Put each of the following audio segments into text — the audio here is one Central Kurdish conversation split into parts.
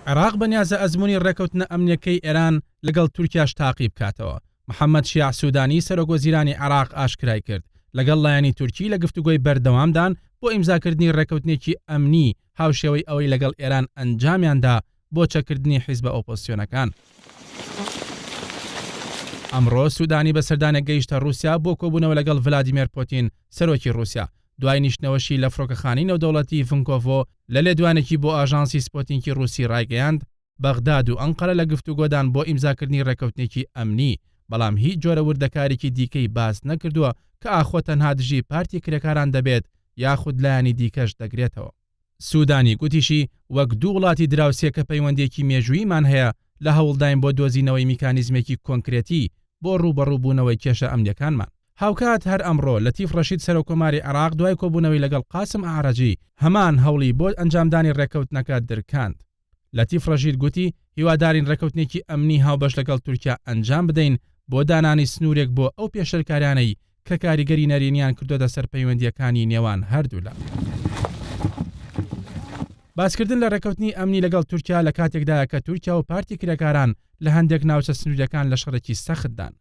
عێراق بەنیازە ئەزموونی ڕێککەوتنە ئەمنییەکەی ئێران لەگەڵ تورکیاش تاقی بکاتەوە. محەممەد شیاع سوودانی، سەرۆکوەزیرانی عێراق ئاشکرای کرد، لەگەڵ لایەنی تورکی لە گفتوگۆی بەردەوامدان بۆ ئیمزاکردنی ڕێککەوتنێکی ئەمنی هاوشێوەی ئەوەی لەگەڵ ئێران ئەنجامیان دا بۆ چەککردنی حیزبە ئۆپۆزسیۆنەکان. ئەمڕۆ سوودانی بە سەردانێک گەیشتە ڕووسیا بۆ کۆبوونەوە لەگەڵ ڤلادیمێر پۆتین، سەرۆکی ڕووسیا. دوای نیشتنەوەشی لە فڕۆکەخانەی نێودەوڵەتی ڤنکۆڤۆ لە لێدوانێکی بۆ ئاژانسی سپۆتینکی ڕووسی ڕایگەیاند، بەغداد و ئەنقەرە لە گفتوگۆدان بۆ ئیمزاکردنی ڕێککەوتنێکی ئەمنی، بەڵام هیچ جۆرە وردەکاریکی دیکەی باس نەکردووە کە ئاخۆ تەنها دژی پارتی کرێکاران دەبێت یاخود لایەنی دیکەش دەگرێتەوە. سودانی گوتیشی، وەک دوو وڵاتی دراوسێ کە پەیوەندییەکی مێژووییمان هەیە، لە هەوڵداین بۆ دۆزینەوەی میکانیزمێکی کۆنکرێتی بۆ ڕووبەڕووبوونەوەی کێشە ئەمنییەکانمان. هاوکات هەر ئەمڕۆ لەتیف ڕەشید سەرۆککۆماری عێراق دوای کۆبوونەوەی لەگەڵ قاسم ئەعرەجی هەمان هەوڵی بۆ ئەنجامدانی ڕێککەوتنەکە درکاند. لەتیف ڕەشید گوتی، هیوادارین ڕێککەوتنێکی ئەمنی هاوبەش لەگەڵ تورکیا ئەنجام بدەین بۆ دانانی سنوورێک بۆ ئەو پێشێلکاریانەی کە کاریگەری نەرێنیان کردۆتە سەر پەیوەندییەکانی نێوان هەردوولا. باسکردن لە ڕێککەوتنی ئەمنی لەگەڵ تورکیا لە کاتێکدایە کە تورکیا و پارتی کرێکاران لە هەندێک ناوچە سنوورییەکان لە شەڕێکی سەختدان.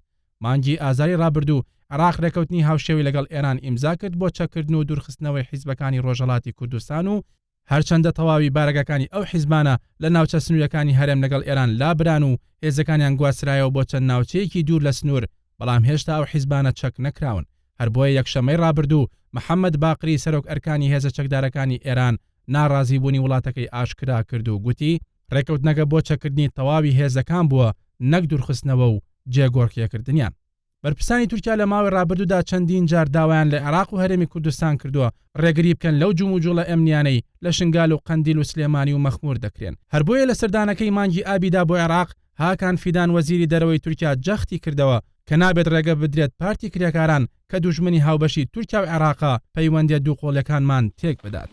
مانگی ئازاری ڕابردوو عێراق ڕێککەوتنی هاوشێوەی لەگەڵ ئێران ئیمزا کرد بۆ چەککردن و دوورخستنەوەی حیزبەکانی ڕۆژهەڵاتی کوردستان و هەرچەندە تەواوی بارەگاکانی ئەو حیزبانە لە ناوچە سنووریەکانی هەرێم لەگەڵ ئێران لابران و هێزەکانیان گواسترایەوە بۆ چەند ناوچەیەکی دوور لە سنوور، بەڵام هێشتا ئەو حیزبانە چەک نەکراون. هەر بۆیە یەکشەممەی ڕابردوو محەمەد باقری سەرۆک ئەرکانی هێزە چەکدارەکانی ئێران ناڕازیبوونی وڵاتەکەی ئاشکرا کرد و گوتی، ڕێککەوتنەکە بۆ چەککردنی تەواوی هێزەکان بووە نەک دوورخستنەوە و جێگۆڕکێکردنیان. بەرپرسانی تورکیا لە ماوەی ڕابردوودا چەندین جار داوایان لە عێراق و هەرێمی کوردستان کردووە ڕێگری بکەن لەو جموجوڵە ئەمنیانەی لە شنگال و قەندیل و سلێمانی و مەخمور دەکرێن. هەر بۆیە لە سەردانەکەی مانگی ئابیدا بۆ عێراق، هاکان فیدان وەزیری دەرەوەی تورکیا جەختی کردەوە کە نابێت ڕێگە بدرێت پارتی کرێکاران کە دوژمنی هاوبەشی تورکیا و عێراقە پەیوەندیە دووقۆڵیەکانمان تێک بدات.